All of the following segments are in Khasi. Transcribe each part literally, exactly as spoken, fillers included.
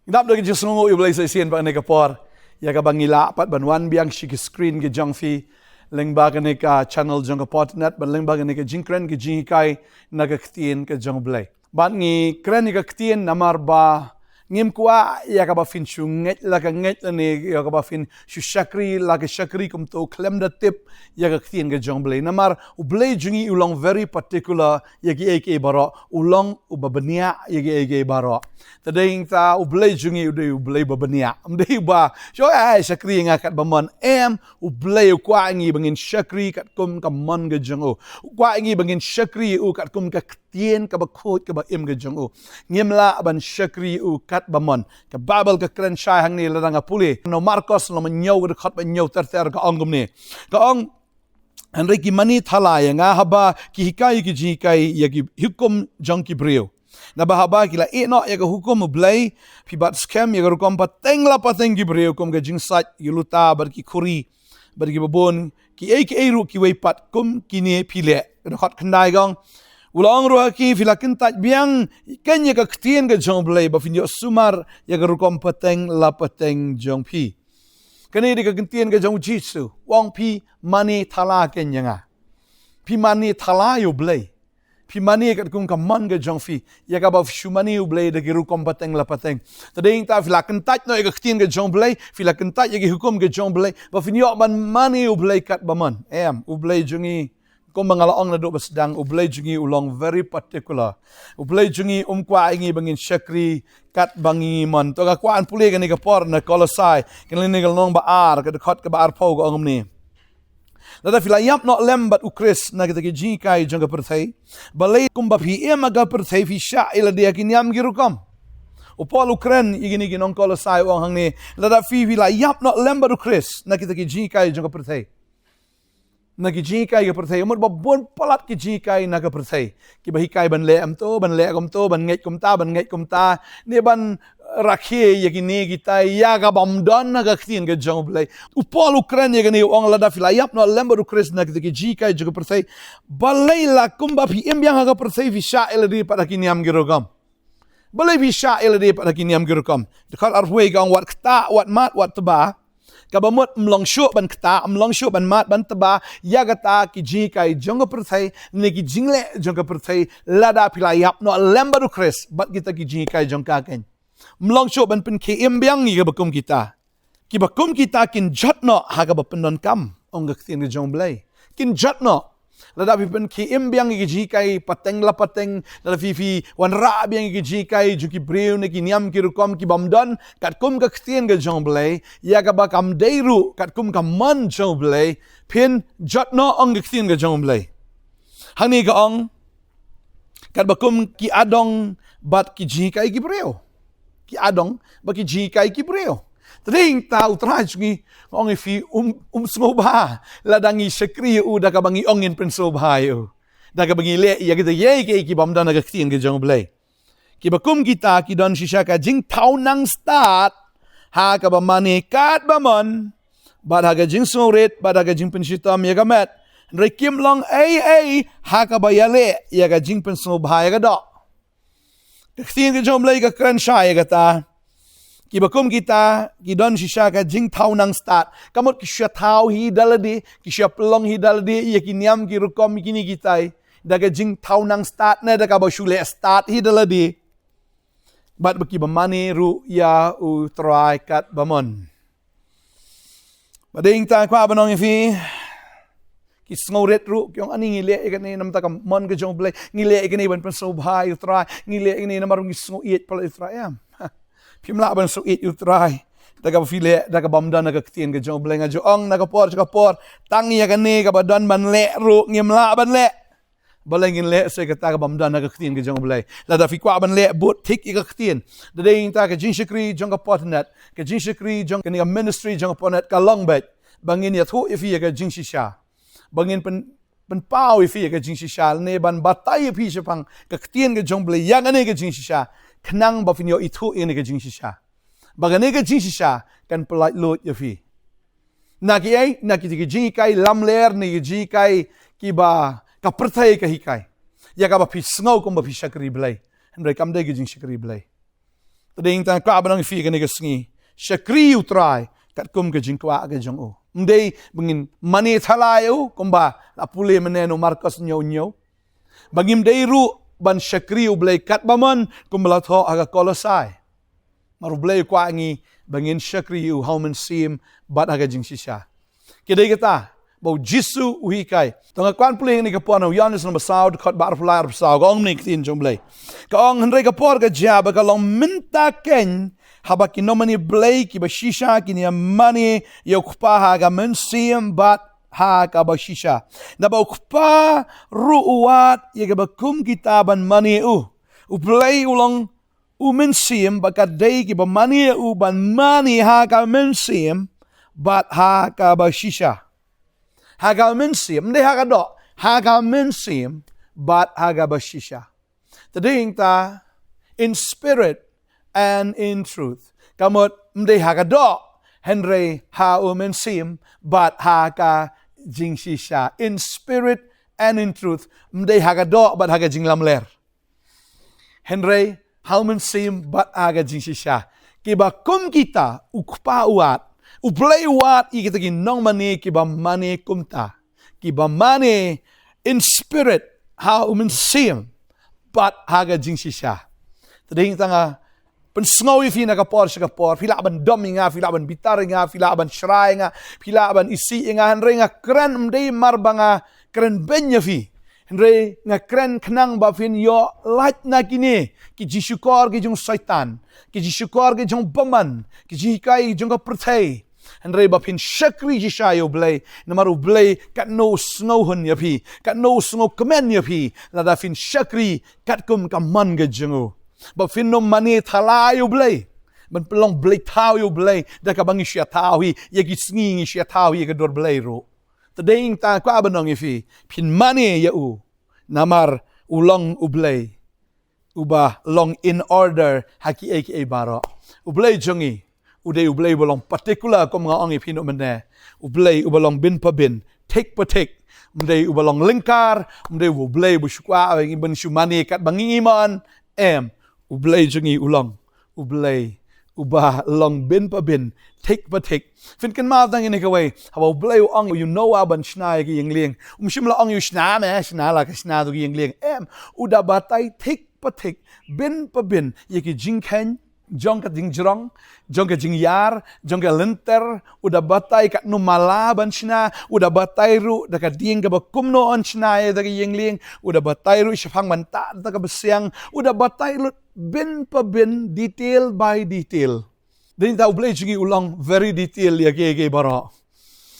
Dap da ka jingsngew ïa U Blei sa shisien pat ha kane ka por. Ïa kaba ngi lah pat ban wan biang sha ki screen ki jong phi, lyngba kane ka channel jong ka Potnet, bad lyngba kane ka jingkren ki jinghikai na ka ktien ka jong U Blei. Bad ngi kren ïa ka ktien namar ba ngim kwah ïa kaba phin shu ngeit la ka ngeit lane ïa kaba phin shu shakri la ka shakri kumto khlem da tip ïa ka ktien ka jong U Blei. Namar U Blei jong ngi u long very particular ïa kiei kiei baroh, u long uba bniah ïa kiei kiei baroh. Te dei ta U Blei jong ngi u dei U Blei ba bniah. Ym dei ba shu ai shakri ïa nga katba mon, em, U Blei u kwah ïa ngi ba ngin shakri katkum ka mon ka jong u. U kwah ïa ngi ba ngin shakri ïa u katkum ka ktien kaba khuid kaba im ka jong u. Ngim lah ban shakri ïa u katba mon. Ka Baibl ka kren shai hangne lada nga pule na u Markos lynnong ba hynñiew ka dkhot ba hynñiew ter ter ka ong kumne. Ka ong, hynrei ki mane thala ïa nga haba ki hikai ki jinghikai ïa ki hukum jong ki briew. Naba haba ki la ïeh noh ïa ka hukum U Blei, phi bat skhem ïa ka rukom pateng la pateng ki briew kum ka jingsait, ki luta bad ki khuri bad kiba bun kiei kiei ruh kiwei pat kum kine phi leh. Ka dkhot khyndai ka ong, u la ong ruh ha ki, phi la kyntait biang keiñ ïa ka ktien ka jong U Blei ba phin ïoh sumar ïa ka rukom pateng la pateng jong phi. Kane dei ka ktien ka jong U Jisu, u ong phi mane thala keiñ ïa nga. Phi mane thala ïa U Blei. Phi mane katkum ka mon ka jong phi, ïa kaba phi shu mane U Blei da ki rukom pateng la pateng. Te dei ta phi la kyntait noh ïa ka ktien ka jong U Blei, phi la kyntait ïa ki hukum ka jong U Blei ba phin ïoh ban mane U Blei katba mon. Em, U Blei jong ngi, kumba nga la ong naduh ba sdang, U Blei jong ngi u long very particular. U Blei jong ngi um kwah ïa ngi ba ngin shakri katba ngi mon. To nga kwah ban pule kane ka por na Kolosai, kane ka lynnong ba ar, ka dkhot kaba arphew ka ong kumne. Lada phi la ïap noh lem bad U Khrist na kita ki jinghikai jong ka pyrthei, balei kumba phi im ha ka pyrthei phi shah ïa lade ha ki niam ki rukom? U Paul u kren ïa kine ki nong Kolosai u ong hangne, lada phi, phi la ïap noh lem bad U Khrist na kita ki jinghikai jong ka pyrthei. Na ki jinghikai ka pyrthei, mut ba bun palat ki jinghikai na ka pyrthei. Kiba hikai ban leh kumto, ban leh kumto, ban ngeit kumta, ban ngeit kumta, ne ban rakhe ïa kine kita ïa kabym don ha ka ktien ka jong U Blei. U Paul u kren ïa kane u ong lada phi la ïap noh lem bad U Khrist na kita ki jinghikai jong ka pyrthei, balei la kumba phi im biang ha ka pyrthei phi shah ïa lade pat ha ki niam ki rukom? Balei phi shah ïa lade pat ha ki niam ki rukom? Dkhot arphew ka ong wat ktah, wat mad, wat tba. Kaba mut ym long shuh ban ktah, ym long shuh ban mad, ban tba ïa kata ki jinghikai jong ka pyrthei ne ki jingleh jong ka pyrthei, lada phi la ïap noh lem bad U Khrist bad kita ki jinghikai jong ka keiñ. Ym long shuh ban pynkhie im biang ïa kiba kum kita. Kiba kum kita kin jot noh ha kaba pyndonkam, ong ka ktien ka jong U Blei. Kin jot noh. Lada phi pynkhie im biang ïa ki jinghikai pateng la pateng, lada phi, phi wanrah biang ïa ki jinghikai jong ki briew ne ki niam ki rukom kibym don katkum ka ktien ka jong U Blei, ïa kaba kam dei ruh katkum ka mon jong U Blei, phin jot noh, ong ka ktien ka jong U Blei. Hangne ka ong, katba kum ki adong bad ki jinghikai ki briew. Ki adong bad ki jinghikai ki briew. Te dei ta U Trai jong ngi, nga ong ïa phi, um, um sngewbha lada ngi shakri ïa u da kaba ngi ong ngin pynsngewbha ïa u, da kaba ngi leh ïa kita kiei kiei kibym don ha ka ktien ka jong U Blei. Kiba kum kita ki don shisha ka jingthaw nang stad ha kaba mane katba mon, bad ha ka jingsngewrit, bad ha ka jingpynshitom ïa ka met. Hynrei kim long ei ei ha kaba ïaleh ïa ka jingpynsngewbha ïa ka doh. Ka ktien ka jong U Blei ka kren shai ïa kata. Kiba kum kita ki don shisha ka jingthaw nang stad. Ka mut ki shu thaw hi da lade, ki shu pynlong hi da lade ïa ki niam ki rukom kine kitai, da ka jingthaw nang stad ne da kaba shu leh stad hi da lade. Bad ba kiba mane ruh ïa U Trai katba mon. Ba dei ta kwah ban ong ïa phi, ki sngewrit ruh ki ong, ani ngi leh ïa kane namar ka mon ka jong U Blei, ngi leh ïa kane ban pynsngewbha ïa U Trai, ngi leh ïa kane namar ngi sngewieit palat ïa U Trai, em. Phim lah ban sngewieit ïa U Trai da kaba phi leh da kabym don ha ka ktien ka jong U Blei. Nga ju ong na ka por sha ka por, tang ïa kane kaba don ban leh ruh ngim lah ban leh. Balei ngin leh sa ïa kata kabym don ha ka ktien ka jong U Blei? Lada phi kwah ban leh, bud thik ïa ka ktien. Da dei ta ka jingshakri jong ka Potnet, ka jingshakri jong kane ka ministry jong ka Potnet ka long beit ba ngin ïathuh ïa phi ïa ka jingshisha. Ba ngin pyn, pynpaw ïa phi ïa ka jingshisha, ne ban batai ïa phi shaphang ka ktien ka jong U Blei ïa kane ka jingshisha, khnang ba phin ïoh ithuh ïa kane ka jingshisha. Ba kane ka jingshisha kan pyllait luid ïa phi. Na kiei, na kita ki jinghikai lamler ne ki jinghikai kiba ka pyrthei ka hikai, ïa kaba phi sngew kumba phi shakri Blei, hynrei kam dei ka jingshakri Blei. Te dei tang kwah ban ong ïa phi kane ka sngi, shakri ïa U Trai katkum ka jingkwah ka jong u. Ym dei ba ngin mane thala ïa u kumba la pule mynne na u Markos hynñiew hynñiew. Ba ngim dei ruh ban shakri ïa U Blei katba mon kumba la thoh ha ka Kolosai. Namar U Blei u kwah ngi ba ngin shakri ïa u ha u mynsiem bad ha ka jingshisha. Ki dei kata ba U Jisu u hikai. To nga kwah pule ïa kane ka por na u Ïoannis lynnong ba saw, dkhot ba arphew lai, arphew saw, ka ong kumne ka ktien jong U Blei. Ka ong, hynrei ka por ka jia ba ka long mynta keiñ, haba ki nongmane Blei kiba shisha kin ïa mane ïa U Kpa ha ka mynsiem bad ha kaba shisha. Naba U Kpa ruh u wad ïa kiba kum kita ban mane ïa u. U Blei u long u mynsiem, bad ka dei kiba mane ïa u ban mane ha ka mynsiem bad ha kaba shisha. Ha ka mynsiem, ym dei ha ka doh, ha ka mynsiem bad ha kaba shisha. Te dei ta, in spirit and in truth. Ka mut ym dei ha ka doh, hynrei ha u mynsiem bad ha ka jingshisha. In spirit and in truth. Ym dei ha ka doh bad ha ka jinglamler, hynrei ha u mynsiem bad ha ka jingshisha. Kiba kum kita U Kpa u wad, U Blei u wad ïa kita ki nongmane kiba mane kumta, kiba mane in spirit, ha u mynsiem bad ha ka jingshisha. Te dei tang nga pynsngew ïa phi na ka por sha ka por, phi lah ban dom ïa nga, phi lah ban bitar ïa nga, phi lah ban shrai ïa nga, phi lah ban isih ïa nga, hynrei nga kren ym dei namar ba nga kren beiñ ïa phi. Hynrei nga kren khnang ba phin ïoh lait na kine ki jingshukor ki jong Soitan, ki jingshukor ki jong bymman, ki jinghikai ki jong ka pyrthei. Hynrei ba phin shakri shisha ïa U Blei, namar U Blei katno u sngewhun ïa phi, katno u sngewkmen ïa phi lada phin shakri katkum ka mon ka jong u. Ba phin ym mane thala ïa U Blei, ban pynlong blei thaw ïa U Blei da kaba ngi shia thaw hi, ïa ki sngi ngi shia thaw hi ïa ka dur Blei ruh. Te dei tang kwah ban ong ïa phi, phin mane ïa u, namar u long U Blei uba long in order ha kiei kiei baroh. U Blei jong ngi u dei U Blei uba long particular, kum nga ong ïa phi mynne. U Blei uba long bin pa bin, thik pa thik. Ym dei uba long lyngkar, ym dei U Blei uba shu kwah ïa ngi ban shu mane katba ngi mon. Em, U Blei jong ngi u long U Blei uba long bin pa bin, thik pa thik. Phin kynmaw tang ïa kane kawei, haba U Blei u ong ïa u Noah ban shna ïa ka ïing lieng, um shym la ong ïa u shna me, shna la ka shna tu ka ïing lieng. Em, u da batai thik pa thik, bin pa bin ïa ki jingkheiñ jong ka jingjrong, jong ka jingïar, jong ka lynter, u da batai katno mala ban shna, u da batai ruh da ka dieng kaba kumno yn shna ïa ka ïing lieng, u da batai ruh shaphang ban tah da kaba siang, u da batai lut bin pa bin, detail by detail. Dei ta U Blei jong ngi u long very detail ïa kiei kiei baroh.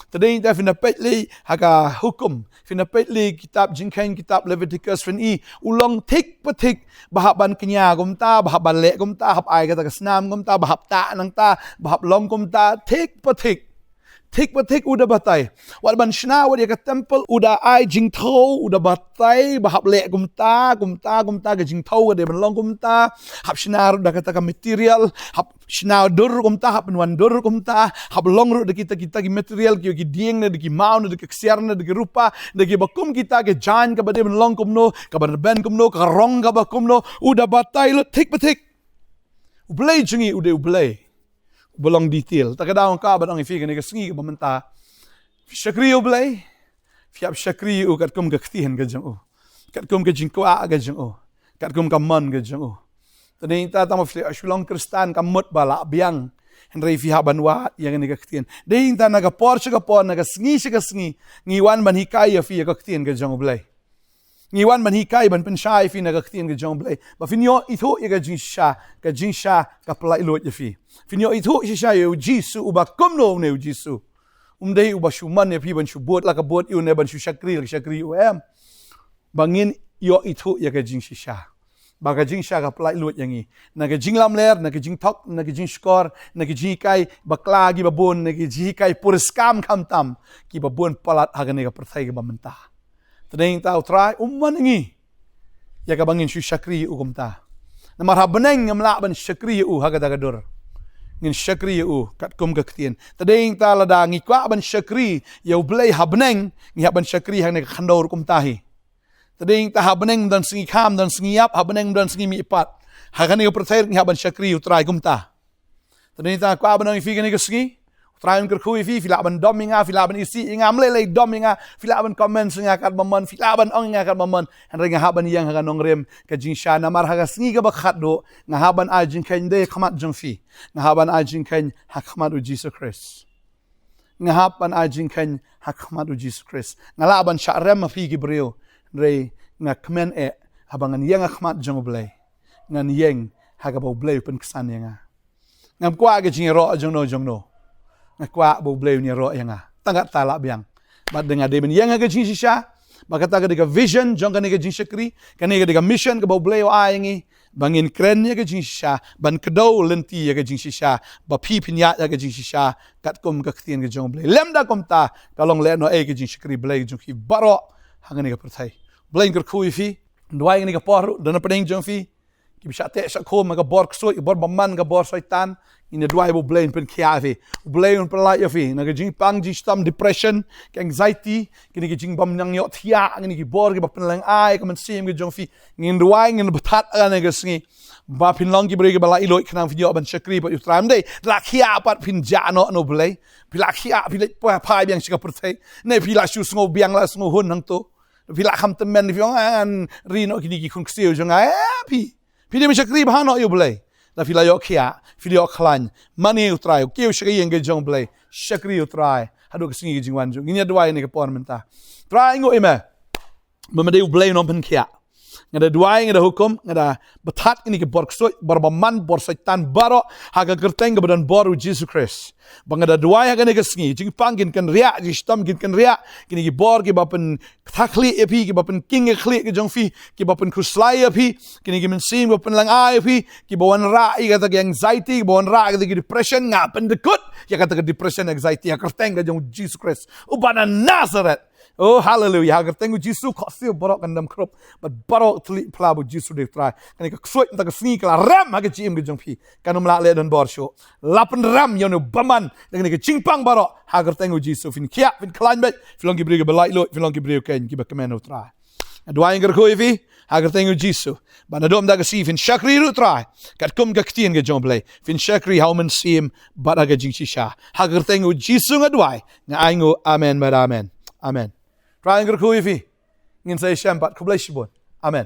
Te dei ta phin da peit lei ha ka Hukum, phin da peit lei kitab Jingkheiñ, kitab Leviticus, phin i u long thik pa thik, ba hap ban kñia kumta, ba hap ban leh kumta, hap ai kata ka snam kumta, ba hap tah nangta, ba hap long kumta, thik pa thik. Thik pa thik u da batai. Wat ban shna wat ïa ka temple u da ai jingthew, u da batai ba hap leh kumta, kumta, kumta, ka jingthew ka dei ban long kumta. Hap shna ruh da kata ka material, hap shna dur kumta, hap pynwan dur kumta, hap long ruh da kita, kita ki material, ki, ki dieng ne, da ki maw ne, da ki ksiar ne, da ki rupa, da kiba kum kita, ki jaiñ kaba dei ban long kumno, kaba rben kumno, ka rong kaba kumno, u da batai lut thik pa thik. U Blei jong ngi u dei U Blei uba long detail. Ta ka daw nga kwah ban ong ïa phi kane ka sngi kaba mynta, phi shakri ïa U Blei, phi hap shakri ïa u katkum ka ktien ka jong u, katkum ka jingkwah ka jong u, katkum ka mon ka jong u. Te dei ta, tang ba phi shu long Khristan kam mut ba lah biang, hynrei phi hap ban wad ïa kane ka ktien. Dei ta, na ka por sha ka por, na ka sngi sha ka sngi, ngi wan ban hikai ïa phi ïa ka ktien ka jong U Blei. Ngi wan ban hikai, ban pynshai ïa phi na ka ktien ka jong U Blei, ba phin ïoh ithuh ïa ka jingshisha, ka jingshisha ka pyllait luid ïa phi. Phin ïoh ithuh shisha ïa U Jisu, uba kumno une U Jisu. Um dei uba shu mon ïa phi ban shu bud la ka bud ïa u ne ban shu shakri la ka shakri ïa u, em. Ba ngin ïoh ithuh ïa ka jingshisha, ba ka jingshisha ka pyllait luid ïa ngi na ka jinglamler, na ka jingthok, na ka jingshukor, na ka jinghikai bakla kiba bun, na ka jinghikai puriskam khamtam kiba bun palat ha kane ka pyrthei kaba mynta. Te dei ta U Trai um mon ïa ngi ïa kaba ngin shu shakri ïa u kumta. Namar ha bneng ngim lah ban shakri ïa u ha kata ka dur. Ngin shakri ïa u katkum ka ktien. Te dei ta, lada ngi kwah ban shakri ïa U Blei ha bneng, ngi hap ban shakri ha kane ka khyndew ruh kumta hi. Te dei ta, ha bneng ym don sngi kham, ym don sngi ïap, ha bneng ym don sngi mihpat. Ha kane ka pyrthei ngi hap ban shakri ïa u Trai kumta. Te mynta nga kwah ban ong ïa phi kane ka sngi, u Trai un kyrkhu ïa phi, phi lah ban dom ïa nga, phi lah ban isih ïa nga, ym lei lei dom ïa nga, phi lah ban comment ïa nga katba mon, phi lah ban ong ïa nga katba mon. Hynrei nga hap ban ïeng ha ka nongrim ka jingshisha, namar ha ka sngi kaba khatduh nga hap ban ai jingkheiñ de khmat jong phi. Nga hap ban ai jingkheiñ ha khmat u Jisu Khrist. Nga hap ban ai jingkheiñ ha khmat u Jisu Khrist. Nga lah ban shah rem ha phi ki briew, hynrei nga kmen eh, haba ngan ïeng ha khmat jong u Blei, ngan ïeng ha kaba u Blei u pynksan ïa nga. Ngam kwah ka jingïaroh jongno jongno. Nga kwah ba u Blei un ïaroh ïa nga. Tang katta lah biang. Bad da nga dei ban ïeng ha ka jingshisha, ba kata ka dei ka vision jong kane ka jingshakri, kane ka dei ka mission kaba u Blei u ai ïa ngi, ba ngin kren ïa ka jingshisha, ban kdew lynti ïa ka jingshisha, ba phi phin ïaid ïa ka jingshisha katkum ka ktien ka jong u Blei. Lymda kumta, ka long lehnohei ka jingshakri Blei ka jong phi baroh ha kane ka pyrthei. Blei un kyrkhu ïa phi. Duwai kane ka por ruh da na pdeng jong phi kiba shah teh shah khum ha ka bor ksuid, ka bor bymman, ka bor Soitan. Ngin ïa duwai ba u Blei un pynkhiah ïa phi, u Blei un pynlait ïa phi na ka jingpang jingshitom, depression, ka anxiety, kine ki jingbym nang ïohthiah, kine ki bor kiba pynlyngngai ïa ka mynsiem ka jong phi. Ngin duwai, ngin bthat ha kane ka sngi ba phin long ki briew kiba la ïaluid khnang phin ïoh ban shakri bad u Trai. Ym dei la khiah pat phin jah noh na u Blei. Phi la khiah, phi leit phai biang sha ka pyrthei, ne phi la shu sngew biang, la sngew hun hangto. Phi la kham tymmen, phi ong, "Ah, ngan ri noh kine ki khun ksiew jong nga." Eh, phi, phi dei ban shakri bha noh ïa u Blei. Lada phi la ïoh khiah, phi la ïoh khlaiñ, mane u Trai, u kiew sha ka ïing ka jong u Blei. Shakri u Trai haduh ka sngi ka jingwan jong u. Ngin ïa duwai kane ka por mynta. Trai, ai nguh ïa me ba me dei u Blei u nongpynkhiah. Nga da duwai, nga da hukum, nga da bthat kine ki bor ksuid, bor bymman, bor Soitan baroh ha ka kyrteng kaba don bor u Jisu Khrist. Ba nga da duwai ha kane ka sngi, jingpang kin kynriah, jingshitom kin kynriah, kine ki bor kiba pynthah khlieh ïa phi, kiba pynking ïa ka khlieh ka jong phi, kiba pynkhuslai ïa phi, kine ki mynsiem kiba pynlyngngai ïa phi, kiba wanrah ïa kata ka anxiety, kiba wanrah ïa kata ka depression, nga pyndykut ïa kata ka depression, anxiety ha ka kyrteng ka jong u Jisu Khrist uba na Nazareth. Oh, haleluya. Ha ka kyrteng u Jisu, khohsiew baroh kan dam khrup, bad baroh tylli phla ba u Jisu dei u Trai. Kane ka ksuid mynta ka sngi ka la rem ha ka jingim ka jong phi. Kan ym lah leh donbor shuh. La pynrem ïa une u bymman da kane ka jingpang baroh. Ha ka kyrteng u Jisu, phin khiah, phin khlaiñ beit, phin long ki briew kiba laitluid, phin long ki briew keiñ kiba kmen ïa u Trai. Nga duwai, nga kyrkhu ïa phi ha ka kyrteng u Jisu. Bad naduh mynta ka sngi phin shakri ruh Trai katkum ka ktien ka jong u Blei. Phin shakri ha u Mynsiem bad ha ka jingshisha. Ha ka kyrteng u Jisu nga duwai, nga ai nguh. Amen bad amen. Amen. Trai un kyrkhu ïa phi. Ngin sa ïashem pat. Khublei shibun. Amen.